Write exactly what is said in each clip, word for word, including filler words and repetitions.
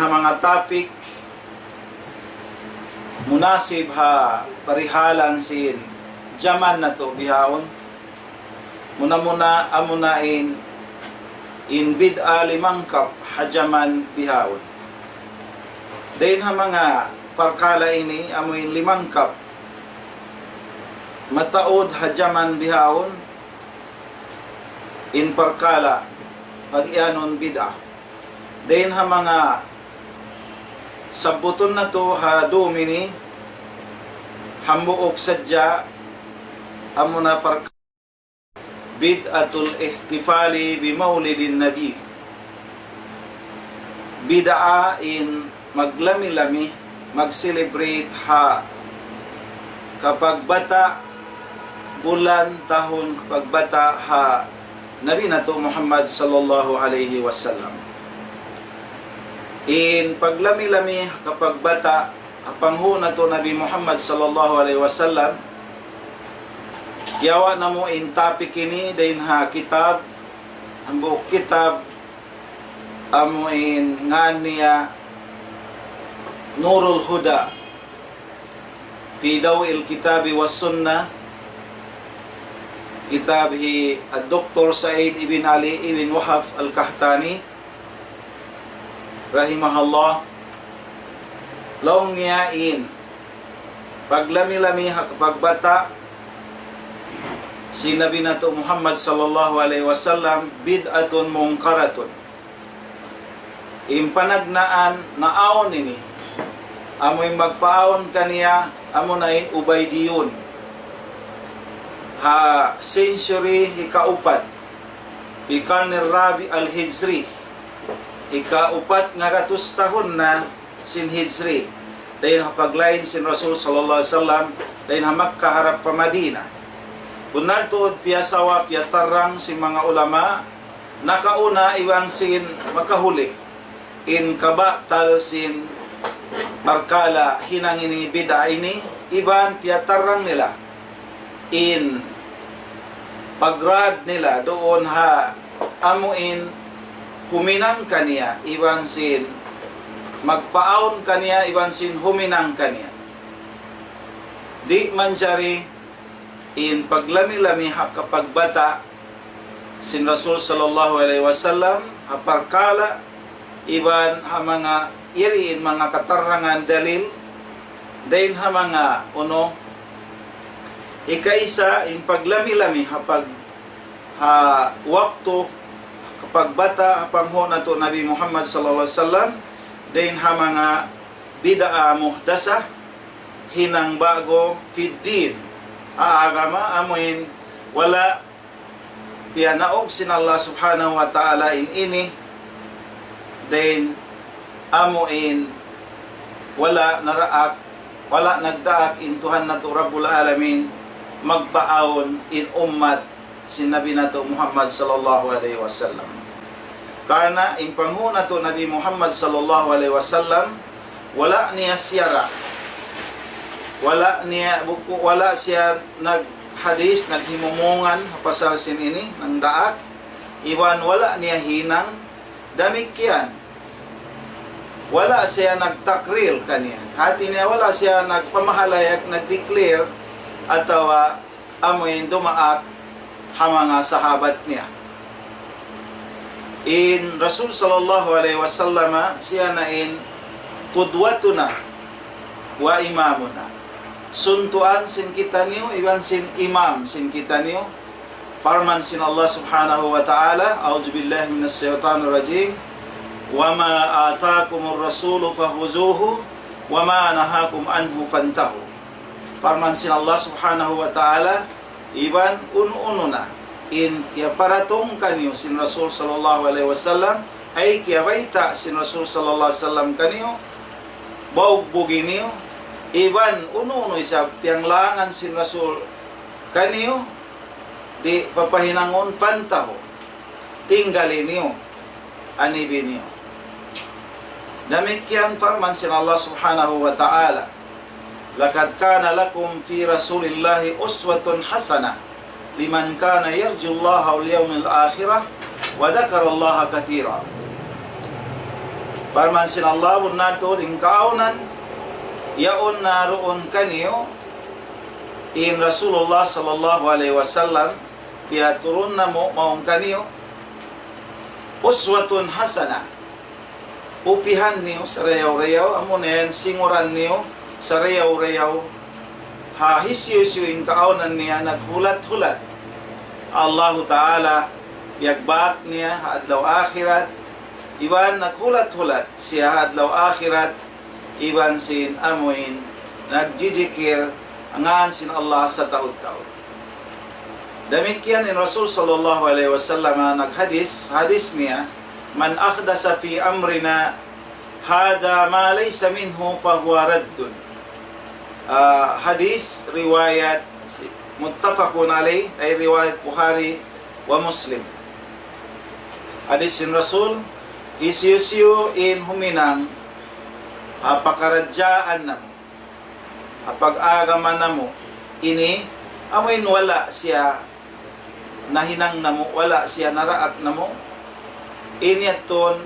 Manga topic munasib ha parihalan sin jaman natu' bihaun. Muna-muna amuna in, in bid'a limangkap ha jaman bihaun. Dayn ha manga parkala' ini amu in limangkap mataud ha jaman bihaun, in parkala' pag-iyanun bid'a. Dayn ha manga sabbutun natu' ha dum ini, hambuuk sadja amuna parkala' bid'atul ihtifali bi maulidin nabi. Bid'a in maglami-lami, mag-celebrate ha kapagbata' bulan tahun kapagbata' ha Nabi natu' Muhammad sallallahu alayhi wasallam. In paglami-lami kapagbata' ha panghu' natu' Nabi Muhammad sallallahu alayhi wasallam, kiyawa' namu' in topic ini dayn ha kitab, hambuuk kitab, amu in ngan niya Nurul Huda fi Daw'il Kitabi was Sunnah, kitab hi Doktor Said ibn Ali ibn Wahab Al-Qahtani, rahimahullah. Laung niya in paglami-lami ha kapagbata' sin Nabi natu' Muhammad sallallahu alayhi wasallam bid'atun munkaratun. In panagnaan naawn ini, amu in magpaawn kaniya, amuna in Ubaydiyun. Ha century hikaupat, fi qarni rabi' al-hijri, hikaupat ngagatus tahun na sin hijri, dayn ha paglain sin Rasul sallallahu alayhi wasallam, dayn ha Makkah harap pa Madinah. Bunnal tuud piyasawa, piyatarrang sin manga ulama, nakauna iban sin makahuli, in kabatal sin parkala' hinang ini, bid'a ini, iban piyatarrang nila in pagrad nila duun ha amu in huminang kaniya, iban sin magpaawn kaniya, iban sin huminang kaniya. Di' manjari in paglami-lami ha kapagbata' sin Rasul sallallahu alayhi wasallam, ha parkala' iban ha manga yari in manga katarrangan dalil, dayn ha manga unu, hikaisa in paglami-lami ha pag-, ha waktu kapagbata' ha panghu' natu' Nabi Muhammad sallallahu alayhi wasallam, dayn ha manga bid'a muhdasah, hinang ba'gu fid din, ha agama, amu in wala' piyanaug sin Allah subhanahu wa ta'ala in ini, dayn amu in wala' naraak, wala' nagdaak in Tuhan natu' Rabbul Alamin magpaawn in ummat sin Nabi natu' Muhammad sallallahu alayhi wasallam. Karna' in panghu' natu' Nabi Muhammad sallallahu alayhi wasallam, wala' niya siyara', wala' niya buku, wala' siya naghadis, naghimumungan ha pasal sin ini, nagdaak, iban wala' niya hinang, damikkiyan wala' siya nagtakrir kaniya. Hati niya wala' siya nagpamahalayag, nag-declare, atawa amu in dumaak ha manga sahabat niya. In Rasul sallallahu alayhi wasallam, siya na in qudwatuna wa imamuna. Suntuan sin kitaniyu, iban sin imam sin kitaniyu. Parman sin Allah subhanahu wa ta'ala, أعوذ بالله من الشيطان الرجيم. وما آتاكم الرسول فخذوه وما نهاكم عنه فانتهوا. Parman sin Allah subhanahu wa ta'ala, iban unu-unu na in kiyaparatung kaniyu sin Rasul sallallahu alayhi wasallam, ay kiyabayta' sin Rasul sallallahu alayhi wasallam kaniyu, bugbugi niyu, iban unu-unu isab piyanglangan sin Rasul kaniyu, di' papahinangun, فانتهوا, tinggali niyu, anibi niyu. Damikkiyan parman sin Allah subhanahu wa ta'ala, لقد كان لكم في رسول الله أسوة حسنة لمن كان يرجو الله واليوم الآخر وذكر الله كثيرا. Parman sin Allah, bunnal tuud in kaawnan, yaun na duun kaniyu, in Rasulullah sallallahu alayhi wasallam, piyaturun namu' mawn kaniyu, uswatun hasana, upihan niyu sarayaw-rayaw, amu na yan singuran niyu sarayaw-rayaw, ha hisiyu-siyu in kaawnan niya naghulat-hulat Allahu Ta'ala, piyagbak niya ha adlaw akhirat, iban naghulat-hulat siya ha adlaw akhirat, iban sin amuin nagjijikir ngan sin Allah sataud-taud. Damikkiyan in Rasul sallallahu alayhi wasallam naghadis, hadis niya, من أحدث في أمرنا هذا ما ليس منه فهو رد. Ah, hadis riwayat, muttafaqun alayh, ay riwayat Bukhari wa Muslim. Hadis sin Rasul, hisiyu-siyu in huminang ha pakaradjaan namu', ha pag-agama namu', ini, amuin wala' siya nahinang namu', wala' siya naraak namu', in yadtu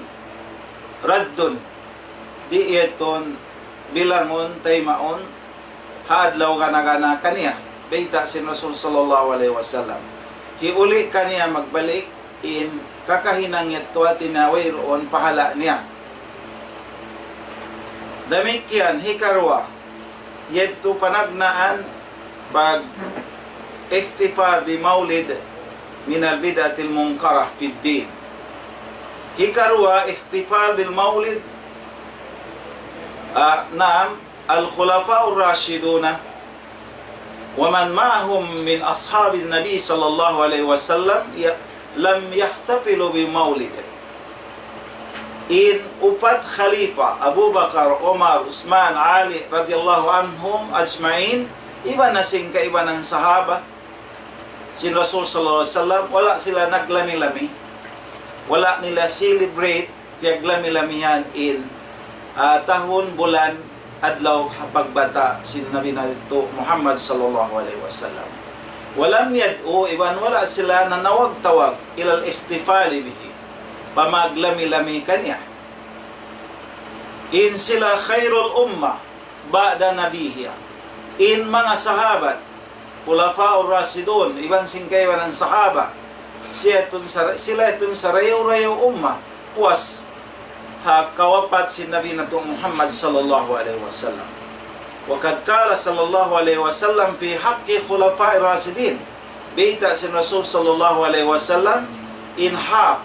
raddun, di' yadtu bilangun, taymaun, ha adlaw gana-gana kaniya, bayta' sin Rasul sallallahu alayhi wasallam. Hiuli' kaniya magbalik in kakahinang yadtu, hati niya wayruun pahala' niya. Damikkiyan, hikaruwa, yadtu panagnaan pag-ihtifal bi maulid minal bid'atil munkarah fid din. Hikaruwa, ihtifal bil maulid, ah, naam, الخلفاء الراشدون ومن معهم من أصحاب النبي صلى الله عليه وسلم ي-، لم يحتفلوا بمولده. In upat khalifa, Abu Bakar, Umar, Usman, Ali, radiyallahu anhum ajma'in, iban na sin kaibanan sahaba sin Rasul sallallahu alayhi wasallam, wala' sila naglami-lami, wala' nila celebrate, piyaglami-lamihan in, ah, tahun, bulan, adlaw ha pagbata' sin Nabi natu' Muhammad sallallahu alayhi wasallam. ولم يدعوا, iban wala' sila nanawag-tawag, إلى الاحتفال به, pa maglami-lami kaniya. In sila خير الأمة بعد نبيها. In manga sahabat, Khulafaur Rashidun, iban sin kaibanan sahaba. Siya yadtu in sar-, sila yadtu in sarayaw-rayaw umma, puas ha kawapat sin Nabi natu' Muhammad sallallahu alayhi wasallam. وقد قال صلى الله عليه وسلم في حق الخلفاء الراشدين. Bayta' sin Rasul sallallahu alayhi wasallam in hak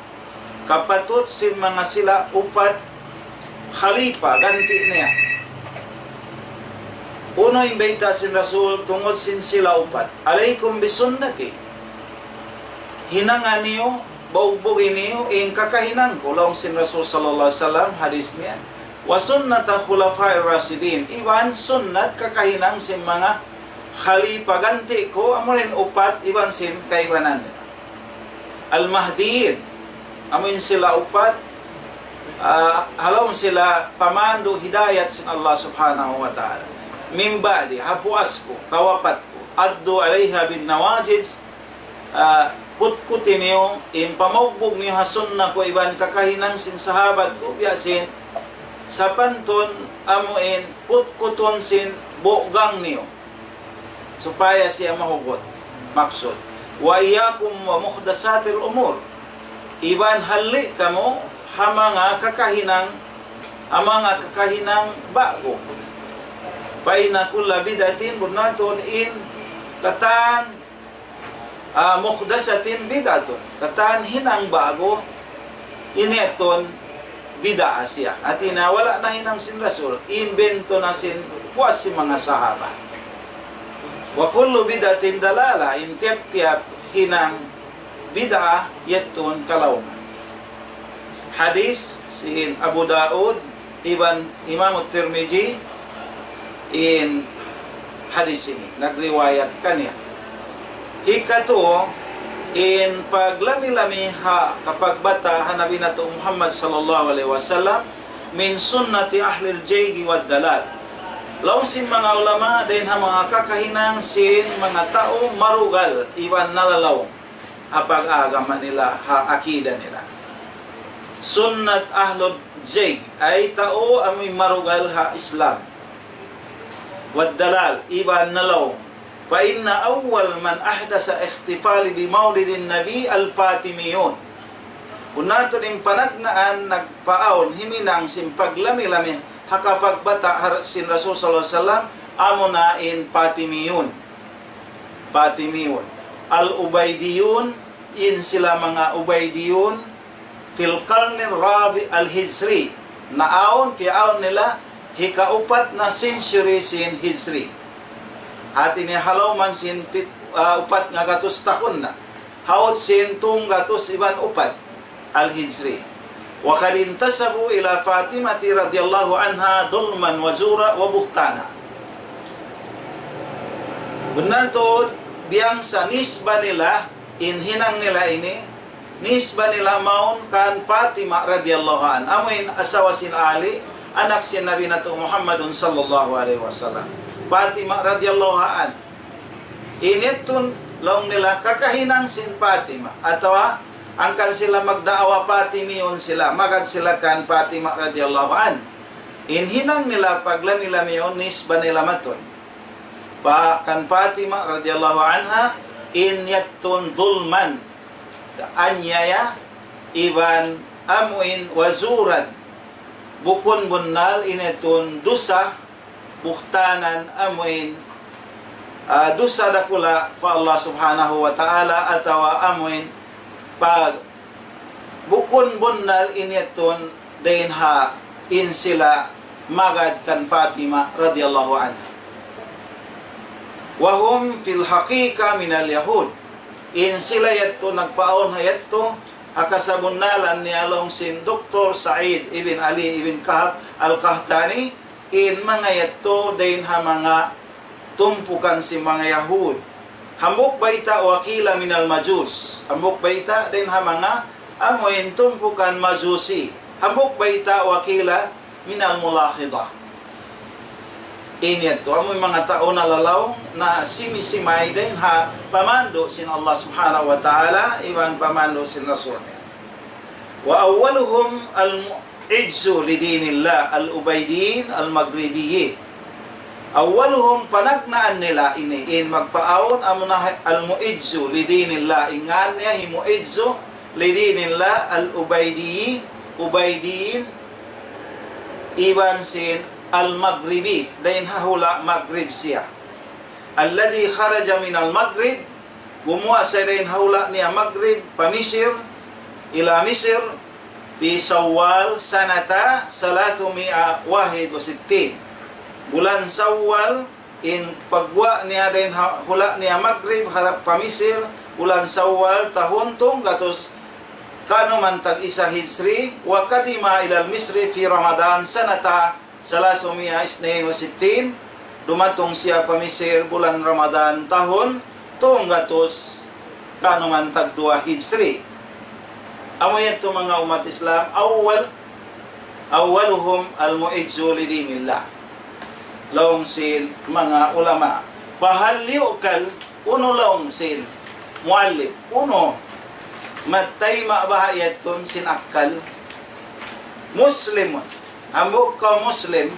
kapatut sin manga sila upat khalifa, ganti' niya. Unu in bayta' sin Rasul tungud sin sila upat? عليكم بسنتي. Hinanga niyu, baugbug niyu, in kakahinang ku, laung sin Rasul sallallahu alayhi wasallam, hadis niya. وسنة الخلفاء الراشدين. Iban sunnat kakahinang sin manga khalifa ganti' ku, amu in upat, iban sin kaibanan. المهديين, amu in sila upat, ah, ha lawm sila pamandu' hidayat sin Allah subhanahu wa ta'ala. من بعدي, ha puas ku, kawapat ku. عضوا عليها بالنواجذ, ah, kutkuti niyu, in pamaugbug niyu ha sunnah ku iban kakahinang sin sahabat ku, biya' sin sapantun amu in kutkutun sin bugang niyu. Supaya siya mahugut. Maksud. وإياكم ومحدثات الأمور. Iban halli' kamu ha manga kakahinang, ha manga kakahinang ba'gu. فإن كل بدعة, bunnal tuud in katan, ah, محدثة بدعة. Katan hinang ba'gu, ini yadtu bid'a siya. Hati niya wala' nahinang sin Rasul, imbento na sin puas sin manga sahaba. وكل بدعة ضلالة, in tiyap-tiyap hinang bid'a yadtu kalawman. Hadis sin Abu Daud, iban Imam Tirmidhi, in hadis ini, nagriwayat kaniya. Hikatu, in paglami-lami ha kapagbata' ha Nabi natu' Muhammad sallallahu alayhi wasallam, من سنة أهل الزيغ والضلال. Laung sin manga ulama, dayn ha manga kakahinang sin manga tau marugal iban nalalaw ha pag-agama nila, ha akida nila. Sunnat ahlul zayg, ay tau amuin marugal ha Islam. Wad dalal, iban nalaung. فإن أول من أحدث الاحتفال بمولد النبي الفاطميون. Bunnal tuud in panagnaan nagpaawn himinang sin paglami-lami ha kapagbata' ha sin Rasul sallallahu alayhi wasallam, amuna in Fatimiyun. Fatimiyun. Al-Ubaydiyun, in sila manga Ubaydiyun, fil qarni rabi al-hijri. Naawn, piyaawn nila, hikaupat na century sin Hijri. Hati niya ha lawm sin pit-, ah, upat ngagatus tahun na. Haut sin tunggatus iban upat al-Hijri. وقد انتسبوا إلى فاطمة رضي الله عنها ظلما وزورا وبهتانا. Bunnal tuud, biyangsa nisba nila, in hinang nila ini, nisba nila mawn kan Fatima radiyallahu anha. Amuin asawa sin Ali, anak sin Nabi natu' Muhammadun sallallahu alayhi wasallam. Fatima radiyallahu anha. Ini tuud laung nila kakahinang sin Fatima. Atawa, hangkan sila magdaawa Fatimiyun sila, magad sila kan Fatima radiyallahu anha. In hinang nila paglami-lami yaun nisba nila matun. Pa, kan Fatima radiyallahu anha, in yattun zulman, anyaya, iban amuin wazuran. Bukun bunnal in yattun dusa, buhtanan amuin, ah, dusa dakula' pa Allah subhanahu wa ta'ala atawa amuin pag-, bukun bunnal in yattun dayn ha in sila magad kan Fatima radiyallahu anha. وهم في الحقيقة من اليهود. In sila yadtu nagpaawn ha yadtu, ha kasabunnalan niya laung sin Doktor Said ibn Ali ibn Kahf al-Qahtani, in manga yadtu dayn ha manga tumpukan sin manga Yahud. Hambuuk bayta' وقيل من المجوس. Hambuuk bayta' dayn ha manga amuin tumpukan Majusi. Hambuuk bayta' وقيل من الملاحدة. Ini yadtu, amuin manga tau nalalaung na simi-simay dayn ha pamandu' sin Allah subhanahu wa ta'ala, iban pamandu' sin Rasul niya. وأولهم المعز لدين الله العبيديين المغربيين. أولهم, panagnaan nila ini, in magpaawn, amuna المعز لدين الله, in ngan niya hi Mu'izzu لدين الله العبيديين, Ubaydiyin, iban sin al-Maghribi, dayn ha hula' Maghrib siya. الذي خرج من المغرب, gumuwa' siya dayn ha hula' niya Maghrib, pa Misir, إلى مصر, في شوال سنة ثلاثمائة وواحد وستين. Bulan Sawwal, in pagguwa' niya dayn ha hula' niya Maghrib harap pa Misir, bulan Sawwal, tahun tunggatus kanuman tag-isa Hijri, وقدم إلى مصر في رمضان سنة ثلاثمائة واثنين وستين, dumatung siya pa Misir bulan Ramadan tahun tunggatus kanuman tagduwa Hijri. Amu yadtu manga ummat Islam, أول، أولهم المعز لدين الله. Laung sin manga ulama. فهل يعقل, unu laung sin muallif, unu, matayma' baha' yadtu sin akkal? مسلم, hambuuk kaw Muslim,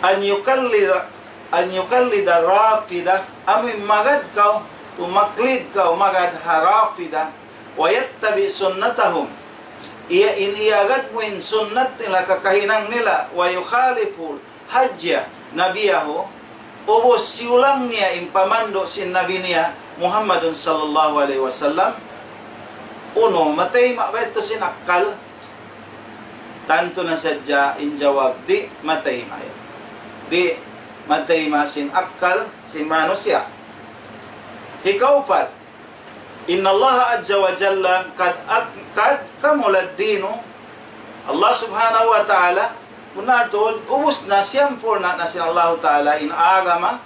أن يقلد، أن يقلد الرافضة, amuin magad kaw, tumaklid kaw magad ha Rafida, ويتبع سنتهم, iya in iyagad mu in sunnat nila, kakahinang nila, ويخالف هدي نبيه, ubus siyulang niya in pamandu' sin Nabi niya, Muhammadun sallallahu alayhi wasallam, unu, matayma' ba yadtu sin akkal? Tantu na sadja in jawab, di' matayma' yadtu. Di' matayma' sin akkal sin manusiya'. Hikaupat, إن الله عز وجل قد أك-، قد كمل الدين. Allah subhanahu wa ta'ala, bunnal tuud, ubus na, siyampurna' na sin Allahu ta'ala in agama.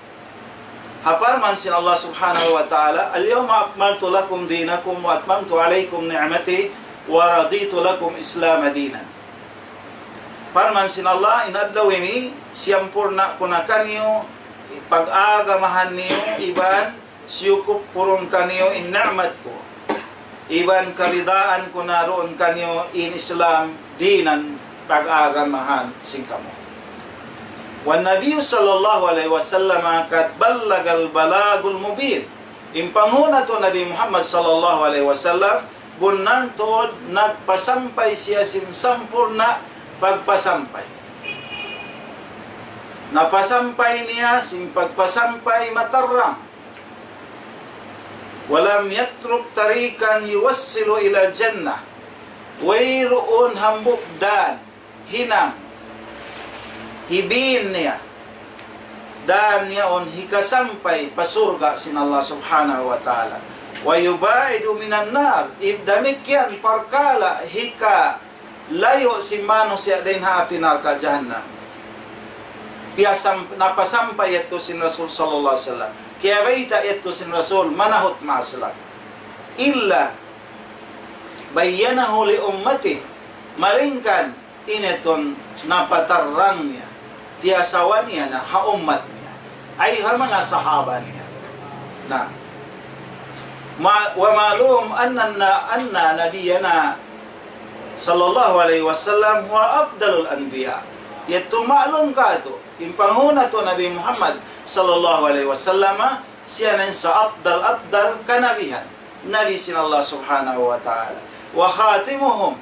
Ha parman sin Allah subhanahu wa ta'ala, اليوم أكملت لكم دينكم وأتممت عليكم نعمتي ورضيت لكم الإسلام دينا. Parman sin Allah, in adlaw ini, siyampurna' ku na kaniyu, pag-agamahan niyu, iban siyukup ku duun kaniyu in ni'mat ku. iban karidaan ku na duun kaniyu in Islam dinan pag-agamahan sin kamu. والنبي صلى الله عليه وسلم قد بلغ البلاغ المبين. In panghu' natu' Nabi Muhammad sallallahu alayhi wasallam, bunnal tuud nagpasampay siya sin sampurna' pagpasampay. Napasampay niya sin pagpasampay matarrang. ولم يترك طريقا يوصل إلى الجنة. Wayruun hambuuk dan hinang hibin niya dan yaun hikasampay pa surga' sin Allah Subhanahu wa Ta'ala. ويباعد من النار. Damikkiyan parkala' hikalayu' sin manusiya' dayn ha api narka' jahannam. Piyasam-, napasampay yadtu sin Rasul sallallahu alayhi wasallam. Kiyabayta' yadtu sin Rasul manahut maas lang. إلا بينه لأمته. Malayngkan ini tuud napatarrang niya, tiyasawa niya na ha ummat niya, ay ha manga sahaba niya. Na, ma-, ومعلوم أن، أن نبينا صلى الله عليه وسلم هو أفضل الأنبياء. Yadtu ma'lum katu', in panghu' natu' Nabi Muhammad sallallahu alayhi wasallam, siya na in sa afdal-afdal kanabihan, nabi sin Allah Subhanahu wa Ta'ala. وخاتمهم,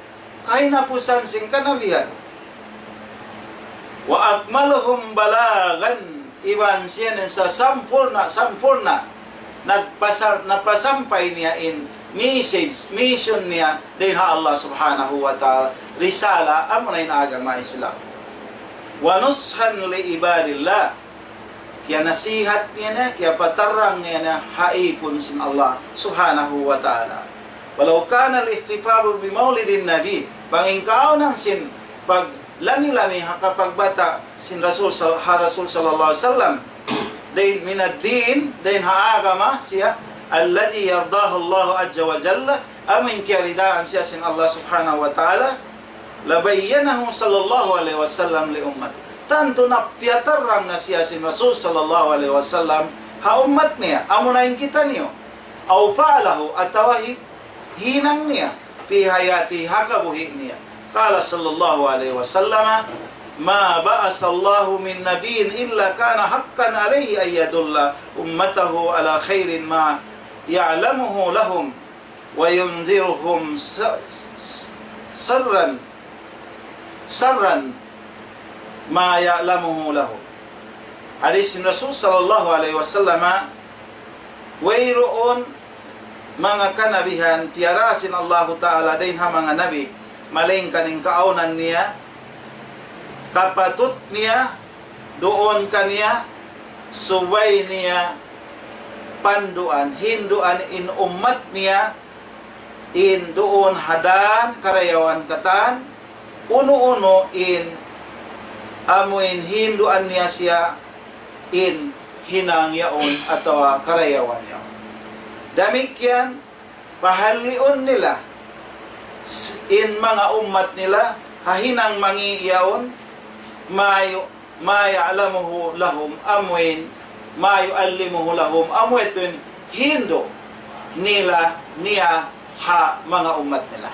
kahinapusan sin kanabihan. وأكملهم بلاغا, iban siya na in sa sampurna', sampurna', nagpasa-, napasampay niya in message, mission niya dayn ha Allah Subhanahu wa Ta'ala, risala, amuna in agama Islam. ونصحا لعباد الله, kiyanasihat niya na, kiyapatarrang niya na ha īpun sin Allah Subhanahu wa Ta'ala. ولو كان الاحتفال بمولد النبي, bang in kaawnan sin paglami-lami ha kapagbata' sin Rasul sal-, ha Rasul sallallahu alayhi wasallam, dayn من الدين, dayn ha agama siya, الذي يرضاه الله عز وجل, amu in kiyaridaan siya sin Allah Subhanahu wa Ta'ala, لبينه صلى الله عليه وسلم لأمته. Tantu na piyatarrang na siya sin Rasul sallallahu alayhi wasallam ha ummat niya, amuna in kitaniyu. أو فعله, atawa hi-, hinang niya, في حياته, ha kabuhi' niya. قال صلى الله عليه وسلم: ما بعث الله من نبي إلا كان حقا عليه أن يدل أمته على خير ما يعلمه لهم وينذرهم س-، س-، سرا، سرا ما يعلمه لهم. Hadis sin Rasul sallallahu alayhi wasallam, wayruun manga kanabihan piyara sin Allahu Ta'ala dayn ha manga nabi, malayngkan in kaawnan niya, kapatut niya, duun kaniya, subay niya panduan, hinduan in ummat niya, in duun ha dan karayawan katan, unu-unu in amuin hinduan niya siya in hinang yaun atawa karayawan yaun. Damikkiyan, pahalliun nila s-, in manga ummat nila ha hinang mangi' yaun, ما ي-، ما يعلمه لهم, amuin, ما يعلمه لهم, amu yadtu in hindu' nila niya ha manga ummat nila.